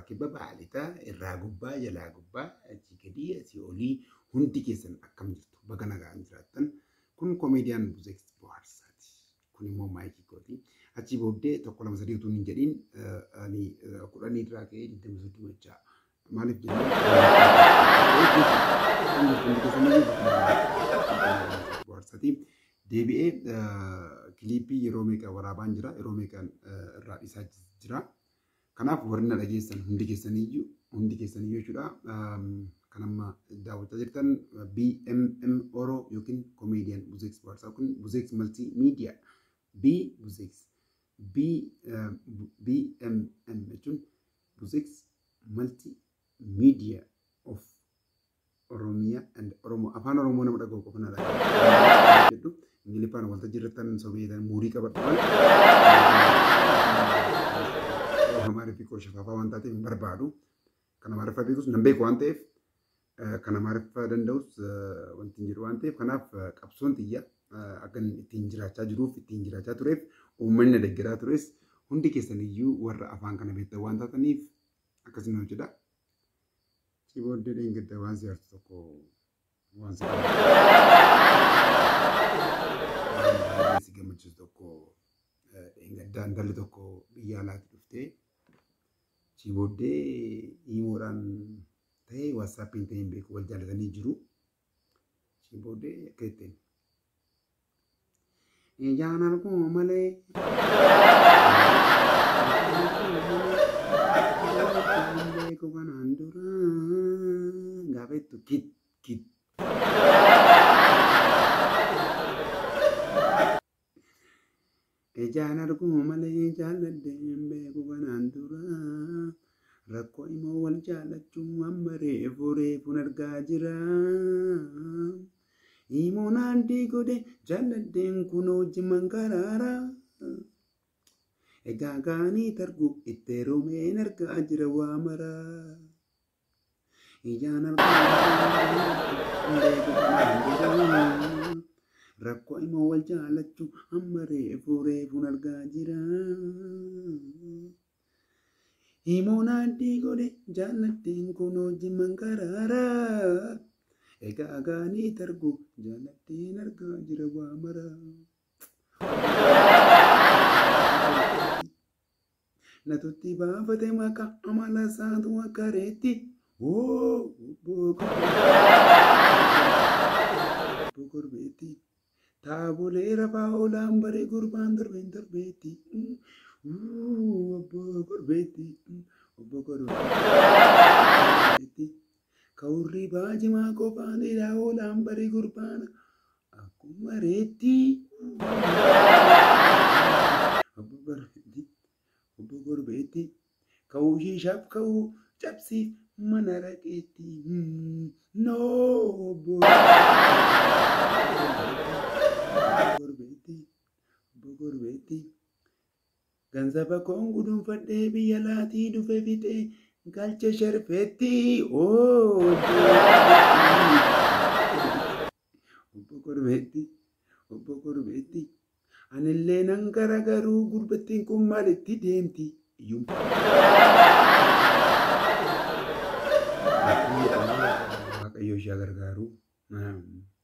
Kaabaa kibba baalixaa irraa gubbaa jalaa gubbaa achii gadii asii olii hundi keessan akkam jirtu baga nagaan jiraattan. Kun komeediyaan Buzeeks Bohaarsaati. Kun immoo maayikii kooti. Achii booddee 1 2 3 utuu hin jedhiin ani 10 irraa ka'ee 20 30 jechaa. Maaliif jennaan? Bohaarsaati. Deebi'ee kiliippii yeroo meeqa waraabaan jira, yeroo meeqaan irraa dhiisaa jira. Kanaaf warri na dhageessan hundi keessaniyyuu jechuudha. Kan amma daawwachaa jirtan BMM Oro yookiin Comedian Buzeeks Bohaarsaa kun Buzeeks Multi Media B Buzeeks B BMM jechuun Buzeeks Multi Media of Oromia and Oromo. Afaan Oromoo nama dhaga'u qofa na dhaga'a jedhu. Ingiliffaan waltajjii irratti sobeetan muurii qabadhu. Amaariffii koo shafaafaa waan taateef hin barbaadu. Kan Amaariffaa beekus nan beeku waan ta'eef, kan Amaariffaa danda'us wanti hin jiru waan ta'eef, kanaaf qabsoon xiyya akka ittiin jiraachaa jiruuf ittiin jiraachaa tureef uummanni na deeggaraa tures hundi keessaniyyuu warra afaan kana beektan waan taataniif akkasuma hojjedha. Si booddee dheengadda waan si hartu tokko waan si gammachiisu tokko dheengaddaa intalli tokko biyya alaatti dhuftee si booddee himuudhaan ta'ee waatsaappiin ta'ee hin beeku wal jaallatanii jiru. Si booddee akka ittiin. Ijaan arguu malee. Beeku kanaan dura gaafa ittu kit kit. Ijaan arguu malee jaalladhee hin beeku kanaan dura. Rakkoo immoo wal jaallachuu amma reefu reefuun argaa jira. Himoon addii godhe jaalladheen kunoo jiman karaara. Egaa gaanii targu itti heerumeen argaa jira waa mara. Ijaan arguu malee beeku kanaan dura. Rakkoo immoo wal jaallachuu amma reefu reefuun argaa jira. Himoon addii godhe jaalladheen kunoo jiman karaara. Egaa gaanii targu jaalladheen argaa jira waa mara. Natutti baafate maqaa amala isaatu akka reetti. Obbo Korbeetti. Taabolee rafaa oolaan baree gurbaan torbeen torbeetti. Obbo Korbeetti. Obbo Korbeetti. Kawurri baajimaa qofaan dheeraa oolaan baree gurbaan akkuma reetti. Obbo Korbeetti. Obbo Korbeetti. Ka'uu shiishaaf ka'uu cabsiif mana raqeetti. No Obbo Korbeetti. Obbo Korbeetti. Ganzaba koon guduunfadhee biyya laatii dhufe fixee galcha sharfeetti. Obbo Korbeetti. Obbo Korbeetti. Anillee nan garagaruu gurbattiin kun maalitti deemti? Waaqayyo ishee gargaaru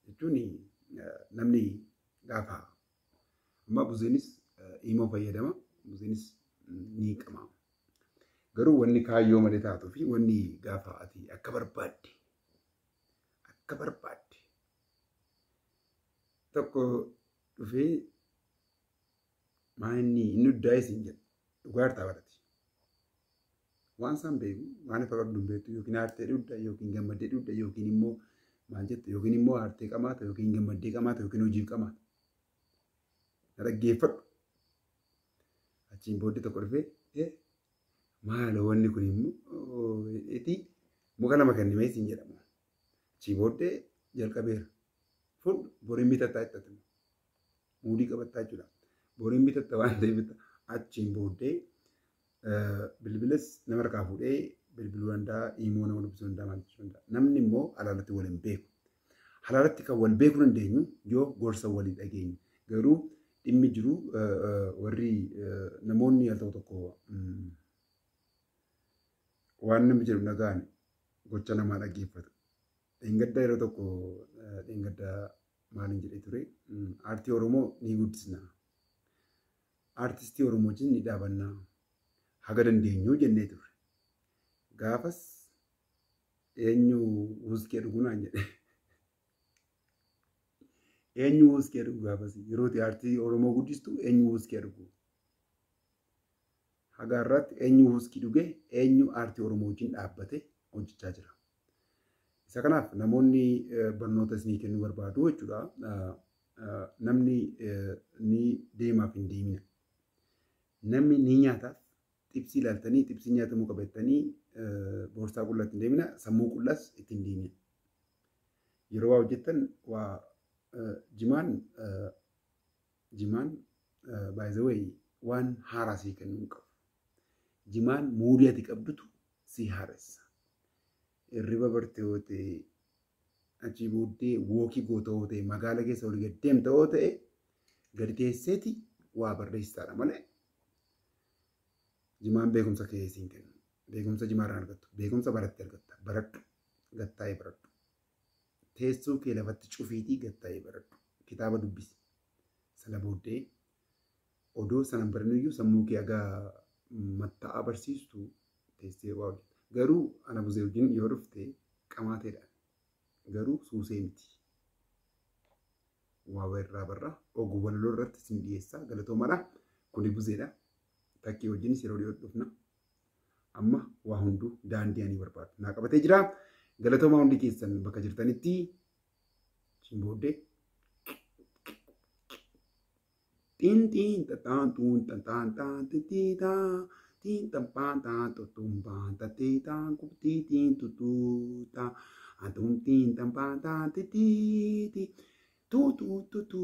jechuun namni gaafa amma Buzeenis himoo fayyadama. Buzeenis ni qama. Garuu wanni kaayyoo malee taatuu fi wanni gaafa ati akka barbaadde tokko dhufee maanni inni uddaa'e siin jedha dhugaa barate. Waan isaan beeku waan ifa qabdu hin beektu yookiin aartee dhugda yookiin gammaddee dhugda yookiin immoo maal jette yookiin immoo aartee qamaata yookiin gammaddee qamaata yookiin hojiif qamaata. Na dhaggeeffadhu. Achiin booddee tokko dhufee maaloo wanni kun immoo muka lama kennimee siin jedhama. Achii booddee jalqabeera. Fudhu boriin bitattaa jettati. Muudii qabattaa jechuudha. Boriin bitatta waan ta'eef achiin booddee bilbilas nama harkaa fuudhee bilbiluu danda'a, himoo nama dubbisuu danda'a, maal jechuu danda'a. Namni immoo alaalatti wal hin beeku. Alaalatti kan wal beekuu dandeenyu yoo gorsa walii dhageenyu. Garuu dhimmi jiru warri namoonni al tokko tokko Waan namni jedhu nagaan gocha namaa dhaggeeffatu. Dheengadda yeroo tokko dheengadda maaliin jedhee ture, aartii Oromoo ni guddisna. Aartistii Oromoo wajjin ni dhaabanna. Haga dandeenyu jennee turre. Gaafas eenyu wuskee dhugu naan jedhe. Eenyu wuskee dhugu gaafas yeroo aartii Oromoo guddistu eenyu wuskee dhugu. Haga har'aatti eenyu wuskii dhuge, eenyu aartii Oromoo wajjin dhaabbate hojjechaa jira. Isa kanaaf namoonni barnoota isinii kennuu barbaadu jechuudha. Namni ni deemaaf hin deemina. Namni ni nyaataaf xibsii ilaaltanii xibsii nyaatamuu qabattanii boorsaa qullaatti hin deemina, sammuu qullaas itti hin deemina. Yeroo waa hojjettan waa jimaan by the way waan haaraa sii kennuu hin qabu. Jimaan muudii ati qabdutu si haaressa. Hirriba barte yoo ta'e, achii booddee wookii goota yoo ta'e, magaala keessa olii gad deemta yoo ta'e, gadi teesseeti waa barreessitaadha malee jimaan beekumsa kee siin kennu. Beekumsa jimaarraa argattu. Beekumsa barattee argatta. Baradhu. Gattaa'ee baradhu. Teessoo kee lafatti cufiitii gattaa'ee baradhu. Kitaaba dubbisi. Sana booddee odoo sana hin bariniyyuu sammuu kee haga matta'aa barsiistu teessee waa hojjetta. Garuu ana buzee wajjin yoo dhufte qamaateedhaan. Garuu suusee miti. Waa irraa barra oguu walaloo irratti isin dhiyeessaa galatoomaadha. Kuni buzeedha. Takkii wajjinis yeroo dhiyoo dhufna. Amma waa hunduu daandii ani barbaadu naa qabatee jira. Galatoomaa hundi keessan bakka jirtanitti isin booddee. Tiin tiin tataan tuun tataan taan titii taa tiin tampaan taan tutumpaan tatii taan kubtii tiin tutuu taa antum tiin tampaan taan titii tii tu tu tu tu.